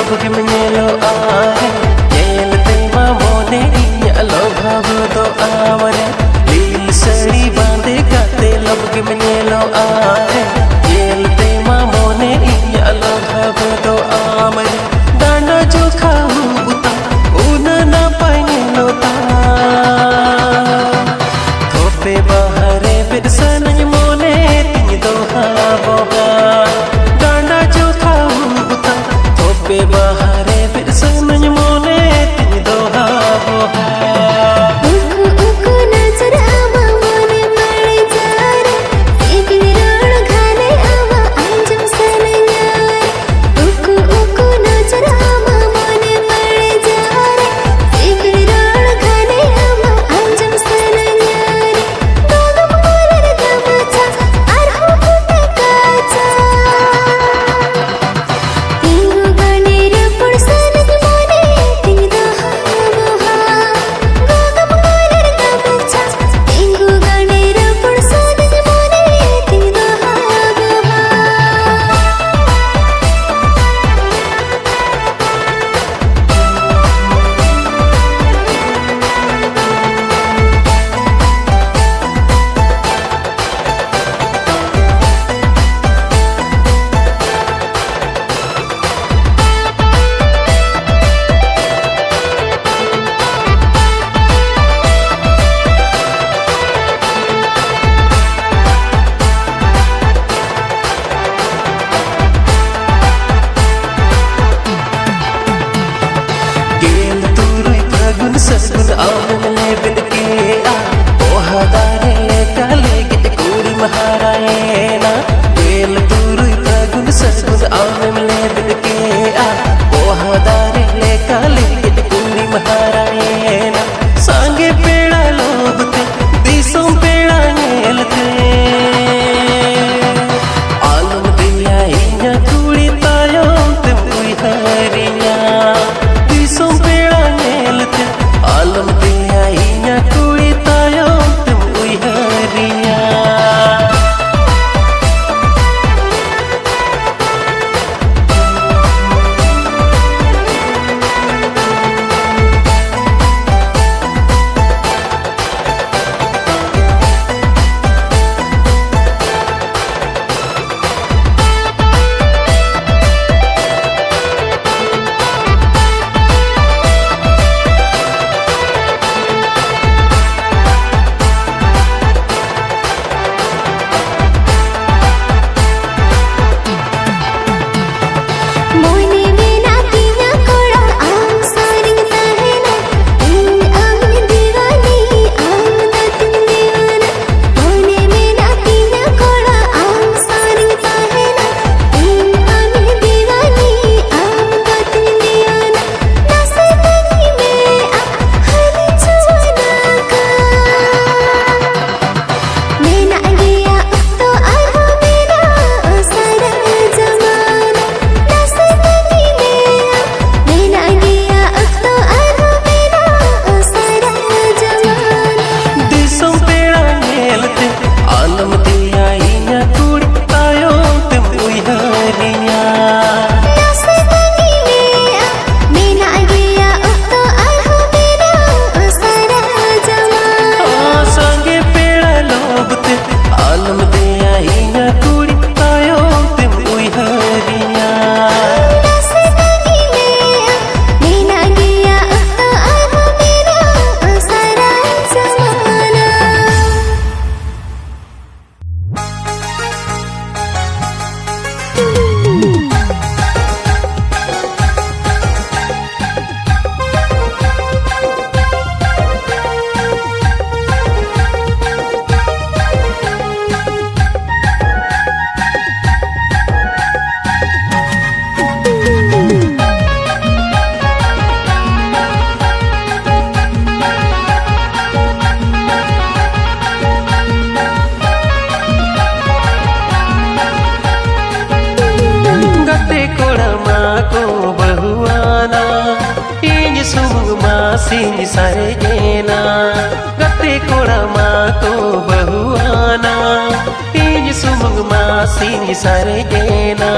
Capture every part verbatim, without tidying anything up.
ᱞᱚᱵᱽ ᱜᱮᱢ ᱧᱮᱞᱚᱜᱼᱟ ᱨᱮ, ᱧᱮᱞ ᱛᱮᱢᱟ ᱢᱚᱱᱮ ᱤᱧᱟᱹᱜ ᱞᱚᱵᱷᱟᱣ ᱜᱚᱫᱚᱜ ᱟᱢ ᱨᱮ᱾ ᱞᱤᱞ ᱥᱟᱹᱲᱤ ᱵᱟᱸᱫᱮ ᱠᱟᱛᱮ ᱞᱚᱵᱽ ᱜᱮᱢ ᱧᱮᱞᱚᱜᱼᱟ ᱨᱮ, ᱧᱮᱞ ᱛᱮᱢᱟ ᱢᱚᱱᱮ ᱤᱧᱟᱹᱜ ᱞᱚᱵᱷᱟᱣ ᱜᱚᱫᱚᱜ ᱟᱢ ᱨᱮ᱾ ᱰᱟᱸᱰᱟ ᱡᱚᱠᱷᱟ ᱩᱵ ᱛᱟᱢ ᱩᱱᱟᱹᱜ ᱱᱟᱯᱟᱭ ᱧᱮᱞᱚᱜ ᱛᱟᱢ᱾ ᱛᱷᱚᱯᱮ ᱵᱟᱦᱟ ᱨᱮᱵᱮᱫ ᱥᱟᱱᱟᱧ ᱢᱚᱱᱮ ᱛᱤᱧ ᱫᱚᱦᱟ ᱵᱚᱦᱟ᱾ ᱰᱟᱸᱰᱟ ᱡᱚᱠᱷᱟ ᱩᱵ ᱛᱟᱢ ᱛᱷᱚᱯᱮ ᱵᱟᱦᱟ ᱨᱮᱵᱮᱫ ᱥᱟᱱᱟᱧ ᱢᱚᱱᱮ ᱛᱤᱧ ᱫᱚᱦᱟ ᱵᱚᱦᱟ᱾ ᱩᱠᱩ ᱩᱠᱩ ᱱᱚᱡᱚᱨ ᱟᱢᱟᱜ ᱢᱚᱱᱮ ᱵᱟᱹᱲᱤᱡᱟ ᱨᱮ, ᱥᱤᱠᱲᱤ ᱨᱚᱲ ᱜᱷᱟᱱᱮ ᱟᱢᱟᱜ ᱟᱸᱡᱚᱢ ᱥᱟᱱᱟᱧᱟ ᱨᱮ᱾ ᱩᱠᱩ ᱩᱠᱩ ᱱᱚᱡᱚᱨ ᱟᱢᱟᱜ ᱢᱚᱱᱮ ᱵᱟᱹᱲᱤᱡᱟ ᱨᱮ, ᱥᱤᱠᱲᱤ ᱨᱚᱲ ᱜᱷᱟᱱᱮ ᱟᱢᱟᱜ ᱟᱸᱡᱚᱢ ᱥᱟᱱᱟᱧᱟ ᱨᱮ᱾ ᱫᱚᱜᱚᱢ ᱜᱚᱞᱮ ᱨᱮ ᱥᱤᱧ ᱥᱟᱨᱮᱡᱮᱱᱟ, ᱜᱟᱛᱮ ᱠᱚᱲᱟ ᱢᱟ ᱠᱚ ᱵᱟᱹᱦᱩᱣᱟᱱᱟ, ᱤᱧ ᱥᱩᱢᱩᱝ ᱢᱟ ᱥᱤᱧ ᱥᱟᱨᱮᱡᱮᱱᱟ᱾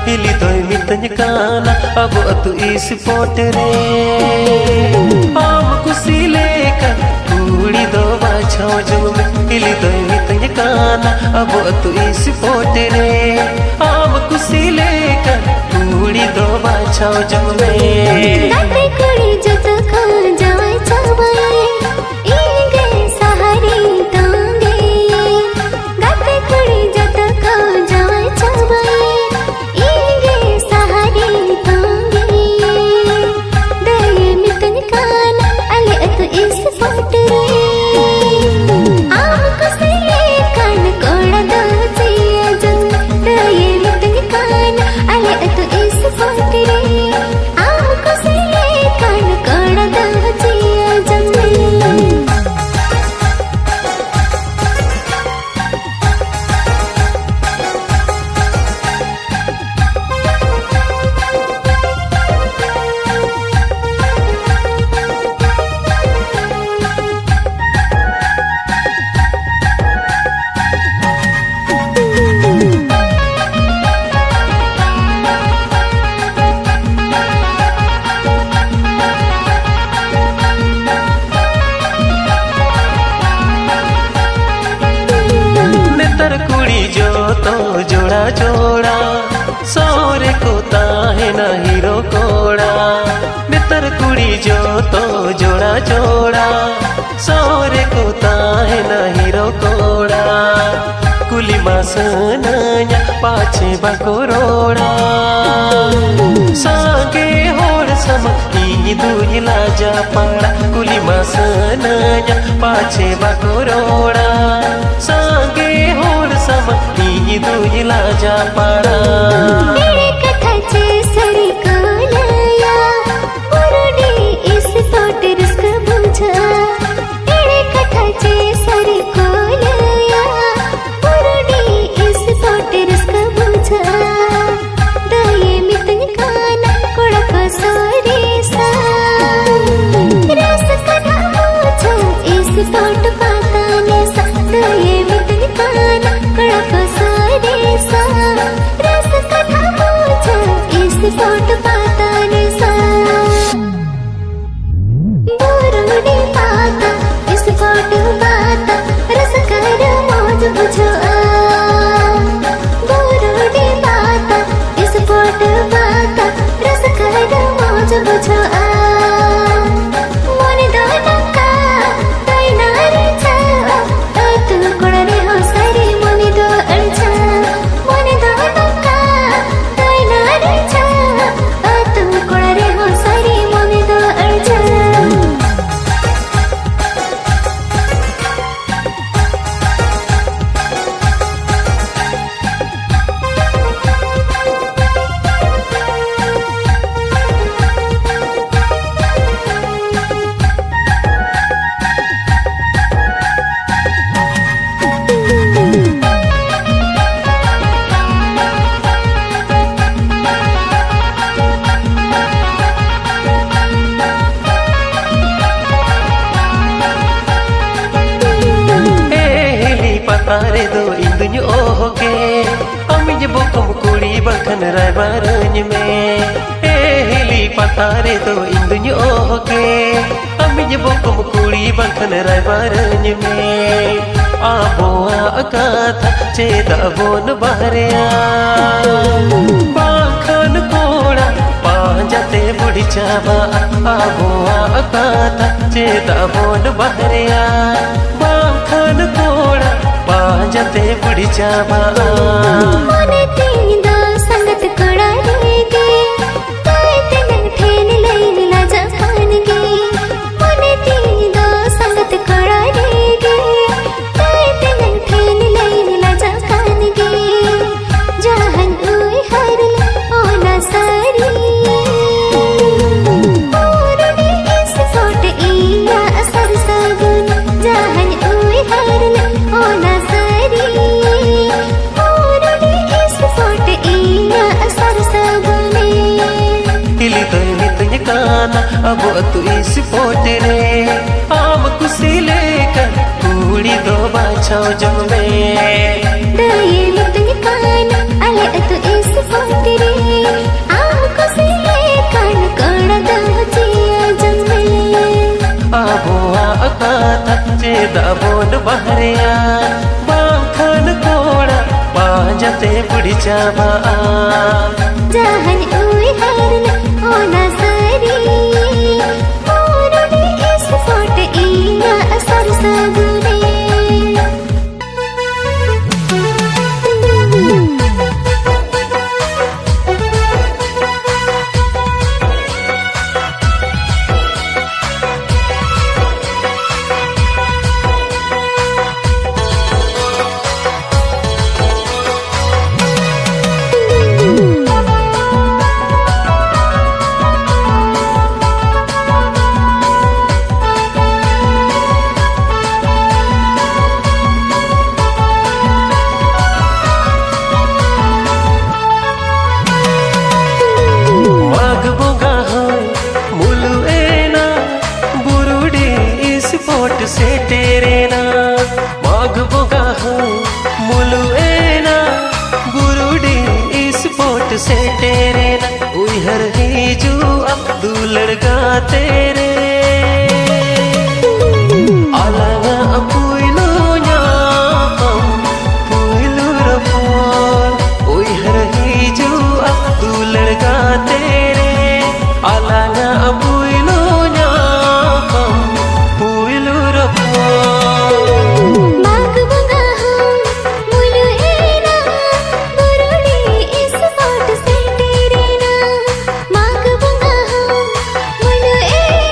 ᱦᱤᱞᱤ ᱫᱚᱭ ᱢᱤᱛᱟᱹᱧ ᱠᱟᱱᱟ ᱟᱵᱚ ᱟᱹᱛᱩ ᱥᱯᱳᱨᱴ ᱨᱮ, ᱟᱢ ᱠᱩᱥᱤ ᱞᱮᱠᱟᱱ ᱠᱩᱲᱤ ᱫᱚ ᱵᱟᱪᱷᱟᱣ ᱡᱚᱝ ᱢᱮ᱾ ᱦᱤᱞᱤ ᱫᱚᱭ ᱢᱤᱛᱟᱹᱧ ᱠᱟᱱᱟ ᱟᱵᱚ ᱟᱹᱛᱩ ᱥᱯᱳᱨᱴ ᱨᱮ, ᱟᱢ ᱠᱩᱥᱤ ᱞᱮᱠᱟᱱ ᱠᱩᱲᱤ ᱫᱚ ᱵᱟᱪᱷᱟᱣ ᱡᱚᱝ ᱢᱮ᱾ ᱜᱟᱛᱮ ᱠᱩᱲᱤ ᱡᱚᱛᱚ ᱠᱚ ᱡᱟᱶᱟᱭ ᱪᱟᱵᱟᱭᱮ, ᱤᱧ ᱜᱮ ᱥᱟᱦᱟᱨᱤᱧ ᱛᱚᱸᱜᱮ᱾ ᱜᱟᱛᱮ ᱠᱩᱲᱤ ᱡᱚᱛᱚ ᱠᱚ ᱡᱟᱶᱟᱭ ᱪᱟᱵᱟᱭᱮ, ᱤᱧ ᱜᱮ ᱥᱟᱦᱟᱨᱤᱧ ᱛᱚᱸᱜᱮ᱾ ᱫᱟᱹᱭᱮ ᱢᱤᱛᱟᱹᱧ ᱠᱟᱱᱟ ᱟᱞᱮ ᱟᱹᱛᱩ ᱥᱯᱳᱨᱴ ᱨᱮ, ᱟᱢ ᱠᱩᱥᱤ ᱞᱮᱠᱟᱱ ᱠᱚᱲᱟ ᱫᱚ ᱪᱤᱭᱟᱹ ᱡᱚᱝ᱾ ᱫᱟᱹᱭᱮ ᱢᱤᱛᱟᱹᱧ ᱠᱟᱱᱟ ᱟᱞᱮ ᱟᱹᱛᱩ ᱥᱯᱳᱨᱴ ᱨᱮ, ᱟᱢ ᱠᱩᱥᱤ ᱞᱮᱠᱟᱱ ᱠᱚᱲᱟ ᱫᱚ ᱪᱤᱭᱟᱹ ᱡᱚᱝ᱾ ᱱᱮᱛᱟᱨ ᱠᱩᱲᱤ ᱡᱚᱛᱚ ᱡᱚᱲᱟ ᱡᱚᱲᱟ ᱥᱚᱦᱚᱨ ᱨᱮᱠᱚ ᱛᱟᱦᱮᱱᱟ ᱦᱤᱨᱳ ᱠᱚᱲᱟ᱾ ᱱᱮᱛᱟᱨ ᱠᱩᱲᱤ ᱡᱚᱛᱚ ᱡᱚᱲᱟ ᱡᱚᱲᱟ ᱥᱚᱦᱚᱨ ᱨᱮᱠᱚ ᱛᱟᱦᱮᱱᱟ ᱦᱤᱨᱳ ᱠᱚᱲᱟ᱾ ᱠᱩᱞᱤ ᱢᱟ ᱥᱟᱱᱟᱧᱟ ᱯᱟᱪᱷᱮ ᱵᱟᱠᱚ ᱨᱚᱲᱟ, ᱥᱟᱸᱜᱮ ᱦᱚᱲ ᱥᱟᱢᱟᱝ ᱤᱧ ᱫᱩᱧ ᱞᱟᱡᱟ ᱯᱟᱲᱟ᱾ ᱠᱩᱞᱤ ᱢᱟ ᱥᱟᱱᱟᱧᱟ ᱯᱟᱪᱷᱮ ᱵᱟᱠᱚ ᱨᱚᱲᱟ, ᱥᱟᱸᱜᱮ ᱦᱚᱲ ᱥᱟᱢᱟᱝ ᱤᱧ ᱫᱩᱧ ᱞᱟᱡᱟ ᱯᱟᱲᱟ᱾ ᱮᱲᱮ ᱠᱟᱛᱷᱟ ᱪᱮ ᱥᱟᱹᱨᱤ ᱠᱚ ᱞᱟᱹᱭᱟ, ᱵᱩᱨᱩᱰᱤ ᱥᱯᱳᱨᱴ ᱨᱟᱹᱥᱠᱟᱹ ᱵᱩᱡᱷᱟᱹᱜᱼᱟ᱾ ᱮᱲᱮ ᱠᱟᱛᱷᱟ ᱪᱮ ᱥᱟᱹᱨᱤ ᱠᱚ ᱞᱟᱹᱭᱟ, ᱵᱩᱨᱩᱰᱤ ᱥᱯᱳᱨᱴ ᱨᱟᱹᱥᱠᱟᱹ ᱵᱩᱡᱷᱟᱹᱜᱼᱟ᱾ ᱫᱟᱹᱭᱮ ᱢᱤᱛᱟᱹᱧ ᱠᱟᱱᱟ ᱠᱚᱲᱟ ᱠᱚ ᱥᱚᱨᱮᱥᱟ᱾ ᱯᱚᱴ ᱯᱟᱛᱟ ᱱᱮᱥᱟ᱾ ᱵᱩᱨᱩᱰᱤ ᱯᱟᱛᱟ, ᱤᱥᱯᱚᱴ ᱯᱟᱛᱟ, ᱨᱟᱹᱥᱠᱟᱹ ᱨᱚᱢᱚᱡᱽ ᱵᱩᱡᱷᱟᱹᱜᱼᱟ᱾ ᱵᱩᱨᱩᱰᱤ ᱯᱟᱛᱟ, ᱤᱥᱯᱚᱴ ᱯᱟᱛᱟ, ᱨᱟᱹᱥᱠᱟᱹ ᱨᱚᱢᱚᱡᱽ ᱵᱩᱡᱷᱟᱹᱜᱼᱟ᱾ ᱢᱚᱱᱮ ᱫᱚ ᱱᱚᱝᱠᱟ, ᱛᱟᱭᱱᱟ ᱨᱮ ᱪᱟᱞᱟᱜ, ᱟᱹᱛᱩ ᱠᱚᱲᱟ ᱨᱮᱦᱚᱸ ᱥᱟᱹᱨᱤ ᱢᱚᱱᱮ ᱫᱚ ᱟᱹᱲᱪᱷᱟ᱾ ᱢᱚᱱᱮ ᱫᱚ ᱱᱚᱝᱠᱟ, ᱛᱟᱭᱱᱟ ᱨᱮ ᱪᱟᱞᱟᱜ, ᱟᱹᱛᱩ ᱠᱚᱲᱟ ᱨᱮᱦᱚᱸ ᱥᱟᱹᱨᱤ ᱢᱚᱱᱮ ᱫᱚ ᱟᱹᱲᱪᱷᱟ᱾ ᱮ ᱦᱤᱞᱤ ᱯᱟᱛᱟ ᱨᱮᱫᱚ ᱤᱧ ᱫᱩᱧ ᱚᱦᱚ ᱜᱮ, ᱟᱢᱤᱡ ᱵᱚᱠᱚᱢ ᱠᱩᱲᱤ ᱵᱟᱝᱠᱷᱟᱱ ᱨᱟᱭᱵᱟᱨᱟᱹᱧ ᱢᱮ᱾ ᱮ ᱦᱤᱞᱤ ᱯᱟᱛᱟ ᱨᱮᱫᱚ ᱤᱧ ᱫᱩᱧ ᱚᱦᱚ ᱜᱮ, ᱟᱢᱤᱡ ᱵᱚᱠᱚᱢ ᱠᱩᱲᱤ ᱵᱟᱝᱠᱷᱟᱱ ᱨᱟᱭᱵᱟᱨᱟᱹᱧ ᱢᱮ᱾ ᱟᱵᱚᱣᱟᱜ ᱠᱟᱛᱷᱟ ᱪᱮᱫᱟᱜ ᱵᱚᱱ ᱵᱟᱦᱨᱮᱭᱟ? ᱵᱟᱝᱠᱷᱟᱱ ᱠᱚᱲᱟ ᱯᱟᱸᱡᱟᱛᱮ ᱵᱩᱰᱷᱤ ᱪᱟᱵᱟᱜᱼᱟ᱾ ᱟᱵᱚᱣᱟᱜ ᱠᱟᱛᱷᱟ ᱪᱮᱫᱟᱜ ᱵᱚᱱ ᱵᱟᱦᱨᱮᱭᱟ? ᱵᱟᱝᱠᱷᱟᱱ ᱠᱚᱲᱟ ᱯᱟᱸᱡᱟᱛᱮ ᱵᱩᱰᱷᱤ ᱪᱟᱵᱟᱜᱼᱟ᱾ ᱢᱚᱱᱮ ᱛᱤᱧ ᱫᱚ ᱥᱟᱸᱜᱟᱛ ᱠᱚᱲᱟ ᱨᱮᱜᱮ, ᱜᱟᱛᱮ ᱛᱮᱱᱟᱝ ᱴᱷᱮᱱ ᱞᱟᱹᱭ ᱞᱟᱡᱟᱜ ᱠᱟᱱ ᱜᱮ᱾ ᱢᱚᱱᱮ ᱛᱤᱧ ᱫᱚ ᱥᱟᱸᱜᱟᱛ ᱠᱚᱲᱟ ᱨᱮᱜᱮ, ᱜᱟᱛᱮ ᱛᱮᱱᱟᱝ ᱴᱷᱮᱱ ᱞᱟᱹᱭ ᱞᱟᱡᱟᱜ ᱠᱟᱱ ᱜᱮ᱾ ᱡᱟᱦᱟᱸᱧ ᱩᱭᱦᱟᱹᱨ ᱞᱮ ᱚᱱᱟ ᱥᱟᱹᱨᱤ᱾ ᱯᱩᱨᱩᱰᱤ ᱤᱥᱯᱚᱴ ᱤᱧᱟᱜ ᱥᱟᱨ ᱥᱟᱹᱜᱩᱱ, ᱡᱟᱦᱟᱸᱧ ᱩᱭᱦᱟᱹᱨ ᱞᱮ ᱚᱱᱟ ᱥᱟᱹᱨᱤ᱾ ᱯᱩᱨᱩᱰᱤ ᱤᱥᱯᱚᱴ ᱤᱧᱟᱜ ᱥᱟᱨ ᱥᱟᱹᱜᱩᱱ᱾ ᱦᱤᱞᱤ ᱫᱚᱭ ᱢᱤᱛᱟᱹᱧ ᱠᱟᱱᱟ ᱟᱵᱚ ᱟᱹᱛᱩ ᱤᱥᱯᱚᱴ ᱨᱮ, ᱟᱢ ᱠᱩᱥᱤ ᱞᱮᱠᱟᱱ ᱠᱩᱲᱤ ᱫᱚ ᱵᱟᱪᱷᱟᱣ ᱡᱚᱝ ᱢᱮ᱾ ᱫᱟᱹᱭᱮ ᱢᱤᱛᱟᱹᱧ ᱠᱟᱱᱟ ᱟᱞᱮ ᱟᱹᱛᱩ ᱤᱥᱯᱚᱴ ᱨᱮ, ᱟᱢ ᱫᱟᱜ ᱵᱚᱱ ᱵᱟᱦᱨᱮᱭᱟ, ᱵᱟᱝᱠᱷᱟᱱ ᱠᱚᱲᱟ ᱯᱟᱸᱡᱟᱛᱮ ᱵᱩᱰᱷᱤ ᱪᱟᱵᱟᱜᱼᱟ᱾ ᱡᱟᱦᱟᱸᱧ ᱩᱭᱦᱟᱹᱨ ᱞᱮᱫ ᱚᱱᱟ ᱥᱟᱹᱨᱤ, ᱢᱚᱨᱚᱰᱤ ᱥᱯᱚᱴ ᱤᱧᱟᱹᱜ ᱥᱟᱨ ᱥᱟᱹᱜᱩᱱ ᱨᱮ᱾ ᱢᱟᱜᱽ ᱵᱚᱸᱜᱟ ᱦᱚᱸᱭ ᱢᱩᱞᱩᱜ ᱮᱱᱟ, ᱵᱩᱨᱩᱰᱤ ᱥᱯᱚᱴ ᱥᱮᱴᱮᱨᱮᱱᱟ᱾ ᱢᱟᱜᱽ ᱵᱚᱸᱜᱟ ᱦᱚᱸᱭ ᱢᱩᱞᱩᱜ ᱮᱱᱟ, ᱵᱩᱨᱩᱰᱤ ᱥᱯᱚᱴ ᱥᱮᱴᱮᱨᱮᱱᱟ᱾ ᱩᱭᱦᱟᱹᱨ ᱦᱤᱡᱩᱜᱼᱟ ᱫᱩᱞᱟᱹᱲ ᱜᱟᱛᱮ ᱨᱮ, ᱟᱞᱟᱝᱟᱜ ᱯᱩᱭᱞᱩ ᱧᱟᱯᱟᱢ, ᱯᱩᱭᱞᱩ ᱨᱚᱯᱚᱲ᱾ ᱩᱭᱦᱟᱹᱨ ᱦᱤᱡᱩᱜᱼᱟ ᱫᱩᱞᱟᱹᱲ ᱜᱟᱛᱮ ᱨᱮ, ᱟᱞᱟᱝᱟᱜ ᱯᱩᱭᱞᱩ ᱧᱟᱯᱟᱢ, ᱯᱩᱭᱞᱩ ᱨᱚᱯᱚᱲ᱾ ᱢᱟᱜᱽ ᱵᱚᱸᱜᱟ ᱦᱚᱸ ᱢᱩᱞᱩᱜ ᱮᱱᱟ, ᱵᱩᱨᱩᱰᱤ ᱥᱯᱚᱴ ᱥᱮᱴᱮᱨᱮᱱᱟ᱾ ᱢᱟᱜᱽ ᱵᱚᱸᱜᱟ ᱦᱚᱸ ᱢᱩᱞᱩᱜ ᱮᱱᱟ,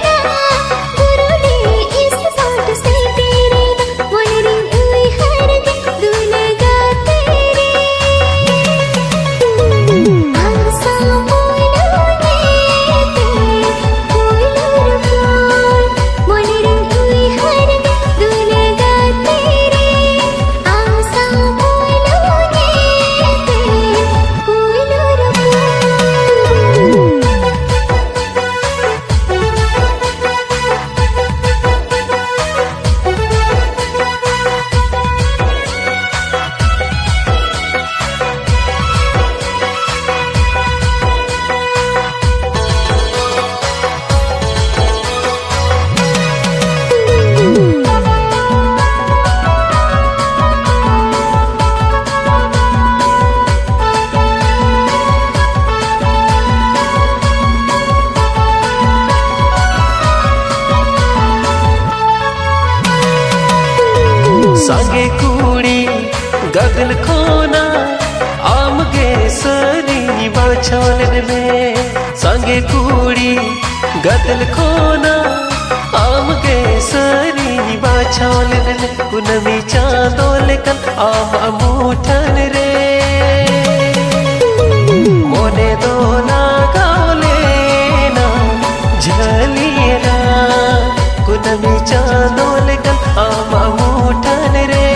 ᱠᱩᱲᱤ ᱜᱟᱫᱮᱞ ᱠᱷᱚᱱᱟᱜ ᱟᱢ ᱜᱮ ᱥᱟᱹᱨᱤᱧ ᱵᱟᱪᱷᱟᱣ ᱞᱮᱫ ᱢᱮ᱾ ᱥᱟᱸᱜᱮ ᱠᱩᱲᱤ ᱜᱟᱫᱮᱞ ᱠᱷᱚᱱᱟᱜ ᱟᱢ ᱜᱮ ᱥᱟᱹᱨᱤᱧ ᱵᱟᱪᱷᱟᱣ ᱞᱮᱫ ᱢᱮ᱾ ᱠᱩᱱᱟᱹᱢᱤ ᱪᱟᱸᱫᱚ ᱞᱮᱠᱟᱱ ᱟᱢᱟᱜ ᱢᱩᱴᱷᱟᱹᱱ ᱨᱮ ᱢᱚᱱᱮ ᱫᱚ ᱞᱟᱜᱟᱣ ᱞᱮᱱᱟ ᱡᱷᱟᱹᱞᱤᱭᱮᱱᱟ᱾ ᱠᱩᱱᱟᱹᱢᱤ ᱪᱟᱸᱫᱚ ᱞᱮᱠᱟᱱ ᱟᱢᱟᱜ ᱢᱩᱴᱷᱟᱹᱱ ᱨᱮ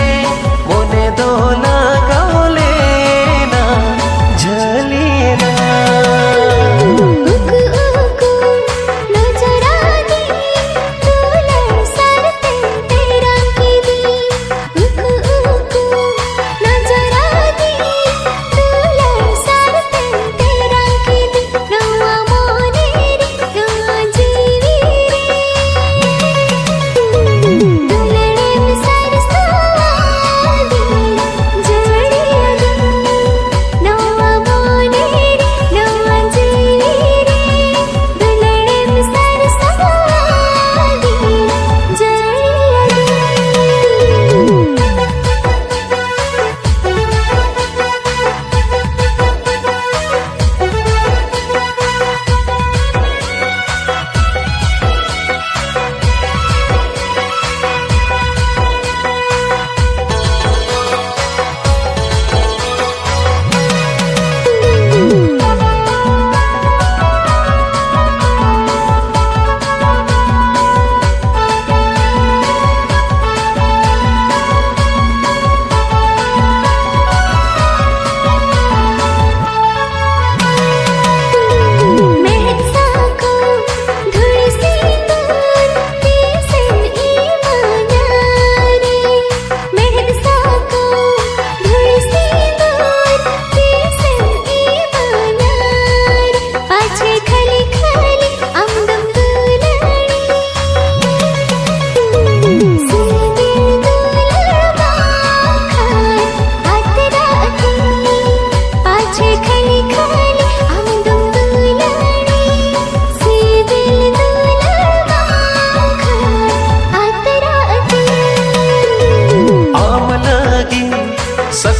ᱢᱚᱱᱮ ᱫᱚ ᱞᱟᱜᱟᱣ ᱞᱮᱱᱟ ᱡᱷᱟᱹᱞᱤᱭᱮᱱᱟ᱾ ᱩᱠᱩ ᱩᱠᱩ ᱱᱚᱡᱚᱨᱟᱫᱤᱧ ᱫᱩᱞᱟᱹᱲ ᱥᱟᱨᱛᱮ ᱛᱮᱨᱟᱝ ᱠᱤᱫᱤᱧ᱾ ᱩᱠᱩ ᱩᱠᱩ ᱱᱚᱡᱚᱨᱟ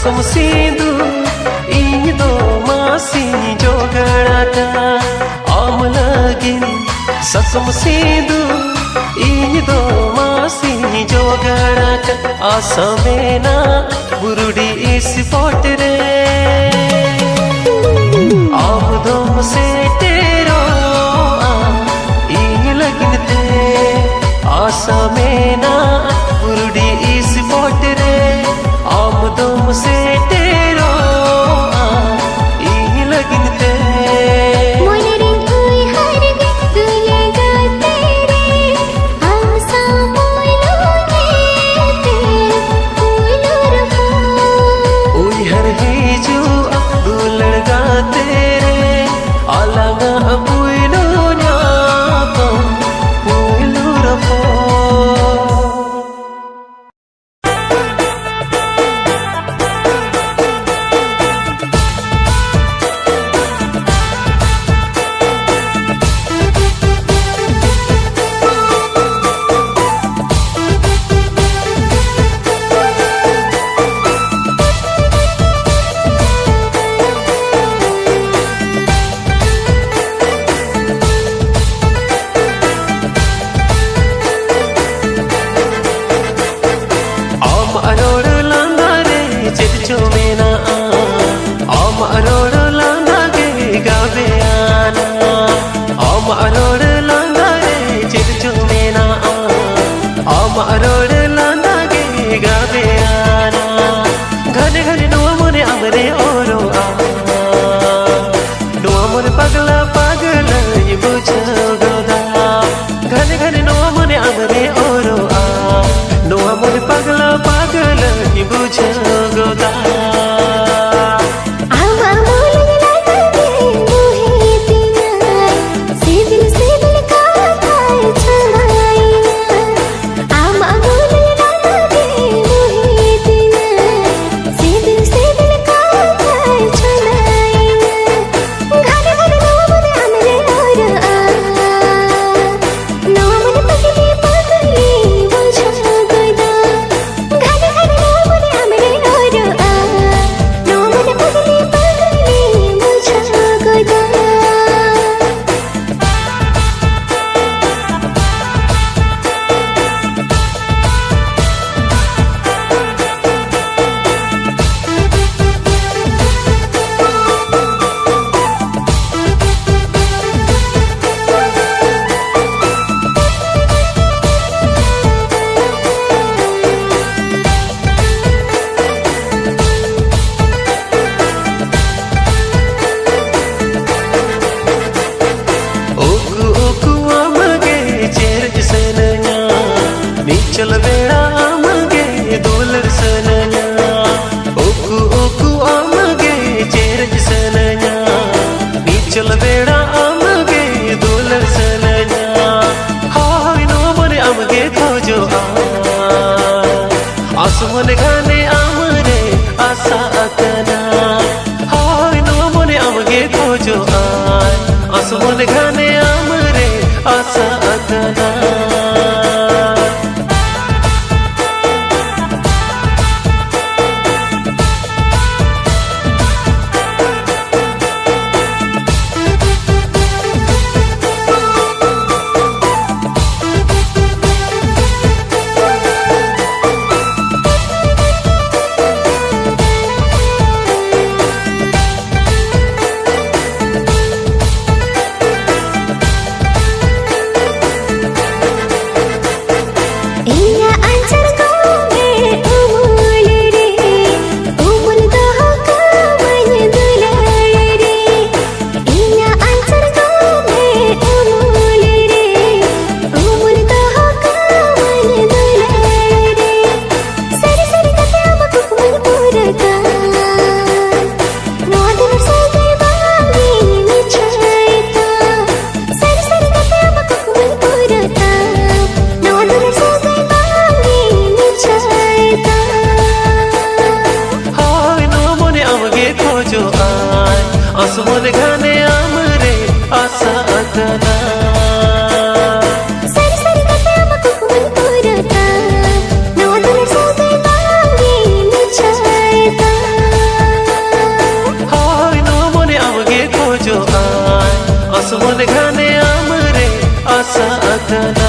ᱥᱟᱠᱚᱢ ᱥᱤᱸᱫᱩᱨ ᱤᱧ ᱫᱚ ᱢᱟᱥᱤᱧ ᱡᱚᱜᱟᱲ ᱟᱠᱟᱫ ᱟᱢ ᱞᱟᱹᱜᱤᱫ᱾ ᱥᱟᱠᱚᱢ ᱥᱤᱸᱫᱩᱨ ᱤᱧ ᱫᱚ ᱢᱟᱥᱤᱧ ᱡᱚᱜᱟᱲ ᱟᱠᱟᱫ ᱟᱥᱟᱢᱮᱱᱟ ᱵᱩᱨᱩᱰᱤ ᱥᱯᱚᱴ ᱨᱮ᱾ ᱟᱢ ᱫᱚᱢ ᱥᱮᱴᱮᱨᱚᱜᱼᱟ ᱤᱧ ᱞᱟᱹᱜᱤᱫ ᱛᱮ ᱟᱥᱟᱢᱮᱱᱟ ᱵᱩᱨᱩᱰᱤ ᱥᱯᱚᱴ ᱨᱮ᱾ ᱟᱢ ᱫᱚᱢ ᱥᱮᱴᱮᱨᱚᱜᱼᱟ ᱤᱧ ᱞᱟᱹᱜᱤᱫ ᱛᱮ᱾ ᱢᱚᱱᱮ ᱨᱤᱧ ᱩᱭᱦᱟᱹᱨ ᱜᱮ ᱫᱩᱞᱟᱹᱲ ᱜᱟᱛᱮ ᱨᱮ, ᱟᱢ ᱥᱟᱶ ᱯᱳᱭᱞᱳ ᱧᱮᱞᱛᱮ ᱯᱳᱭᱞᱳ ᱨᱚᱯᱚᱲ᱾ ᱩᱭᱦᱟᱹᱨ ᱦᱤᱡᱩᱜᱼᱟ ᱫᱩᱞᱟᱹᱲ ᱜᱟᱛᱮ ᱨᱮ, ᱟᱞᱟᱝᱟᱜ ᱯᱳᱭᱞᱳ ᱧᱟᱯᱟᱢ, ᱯᱳᱭᱞᱳ ᱨᱚᱯᱚᱲ᱾ ᱟᱢᱟᱜ ᱨᱚᱲ ᱞᱟᱸᱫᱟ ᱨᱮ ᱪᱮᱫ ᱪᱚ ᱢᱮᱱᱟᱜᱼᱟ, ᱟᱢᱟᱜ ᱨᱚᱲ ᱞᱟᱸᱫᱟ ᱜᱮ ᱜᱟᱵᱮᱭᱟᱱᱟ᱾ ᱟᱢᱟᱜ ᱨᱚᱲ ᱞᱟᱸᱫᱟ ᱨᱮ ᱪᱮᱫ ᱪᱚ ᱢᱮᱱᱟᱜᱼᱟ, ᱟᱢᱟᱜ ᱨᱚᱲ ᱞᱟᱸᱫᱟ ᱜᱮ ᱜᱟᱵᱮᱭᱟᱱᱟ᱾ ᱜᱷᱟᱱᱮ ᱜᱷᱟᱱᱮ ᱱᱚᱣᱟ ᱢᱚᱱᱮ ᱟᱢᱨᱮ ᱚᱨᱚᱜᱼᱟ, ᱱᱚᱣᱟ ᱢᱚᱱᱮ ᱯᱟᱜᱽᱞᱟ ᱯᱟᱜᱽᱞᱟᱧ ᱵᱩᱡᱷᱟᱹᱣ ᱜᱚᱫᱟ᱾ ᱜᱷᱟᱱᱮ ᱜᱷᱟᱱᱮ ᱱᱚᱣᱟ ᱢᱚᱱᱮ ᱟᱢᱨᱮ ᱚᱨᱚᱜᱼᱟ, ᱱᱚᱣᱟ ᱢᱚᱱᱮ ᱯᱟᱜᱽᱞᱟ ᱯᱟᱜᱽᱞᱟᱧ ᱵᱩᱡᱷᱟᱹᱣ ᱜᱚᱫᱟ᱾ ᱟᱢᱨᱮ ᱟᱥᱟ ᱟᱠᱟᱱᱟ᱾ ᱦᱳᱭ, ᱱᱚᱣᱟ ᱢᱚᱱᱮ ᱟᱢᱜᱮ ᱠᱷᱚᱡᱚᱜᱼᱟᱭ, ᱟᱥ ᱢᱚᱱᱮ ᱜᱷᱟᱱᱮ ᱟᱢᱨᱮ ᱟᱥᱟ ᱟᱠᱟᱱᱟ᱾ ᱤᱧᱟᱜ ᱟᱧᱪᱟᱨ ᱠᱚ ᱢᱮᱫ ᱩᱢᱩᱞ ᱨᱮ, ᱩᱢᱩᱞ ᱫᱚᱦᱚ ᱠᱟᱢᱟᱹᱧ ᱫᱩᱞᱟᱹᱲ ᱨᱮ᱾ ᱤᱧᱟᱜ ᱟᱧᱪᱟᱨ ᱠᱚ ᱢᱮᱫ ᱩᱢᱩᱞ ᱨᱮ, ᱩᱢᱩᱞ ᱫᱚᱦᱚ ᱠᱟᱢᱟᱹᱧ ᱫᱩᱞᱟᱹᱲ ᱨᱮ᱾ ᱥᱟᱹᱨᱤ ᱥᱟᱹᱨᱤ ᱠᱟᱛᱮ ᱟᱢᱟᱜ ᱠᱩᱠᱢᱩᱧ ᱯᱩᱨᱟᱹ ᱠᱟᱜᱼᱟ᱾ ᱱᱚᱣᱟ ᱫᱩᱞᱟᱹᱲ ᱥᱟᱹᱜᱟᱹᱭ ᱵᱟᱝ ᱤᱧ ᱢᱤᱪᱷᱟᱹᱭ ᱛᱟᱢ᱾ ᱥᱟᱹᱨᱤ ᱥᱟᱹᱨᱤ ᱠᱟᱛᱮ ᱟᱢᱟᱜ ᱠᱩᱠᱢᱩᱧ ᱯᱩᱨᱟᱹ ᱛᱟᱢ᱾ ᱱᱚᱣᱟ ᱫᱩᱞᱟᱹᱲ ᱥᱟᱹᱜᱟᱹᱭ ᱵᱟᱝ ᱤᱧ ᱢᱤᱪᱷᱟᱹᱭ ᱛᱟᱢ᱾ ᱦᱳᱭ, ᱱᱚᱣᱟ ᱢᱚᱱᱮ ᱟᱢᱜᱮ ᱠᱷᱚᱡᱚᱜᱼᱟᱭ, ᱟᱥ ᱢᱚᱱᱮ ᱜᱷᱟᱱᱮ ᱟᱢᱨᱮ ᱟᱥᱟ ᱟᱠᱟᱱᱟ᱾ ᱥᱟᱹᱨᱤ ᱥᱟᱹᱨᱤ ᱠᱟᱛᱮ ᱟᱢᱟᱜ ᱠᱩᱠᱢᱩᱧ ᱯᱩᱨᱟᱹ ᱛᱟᱢ᱾ ᱱᱚᱣᱟ ᱫᱩᱞᱟᱹᱲ ᱥᱟᱹᱜᱟᱹᱭ ᱵᱟᱝ ᱤᱧ ᱢᱤᱪᱷᱟᱹᱭ ᱛᱟᱢ᱾ ᱦᱳᱭ, ᱱᱚᱣᱟ ᱢᱚᱱᱮ ᱟᱢᱜᱮ ᱠᱷᱚᱡᱚᱜᱼᱟᱭ, ᱟᱥ ᱢᱚᱱᱮ ᱜᱷᱟᱱᱮ ᱟᱢᱨᱮ ᱟᱥᱟ ᱟᱠᱟᱱᱟ᱾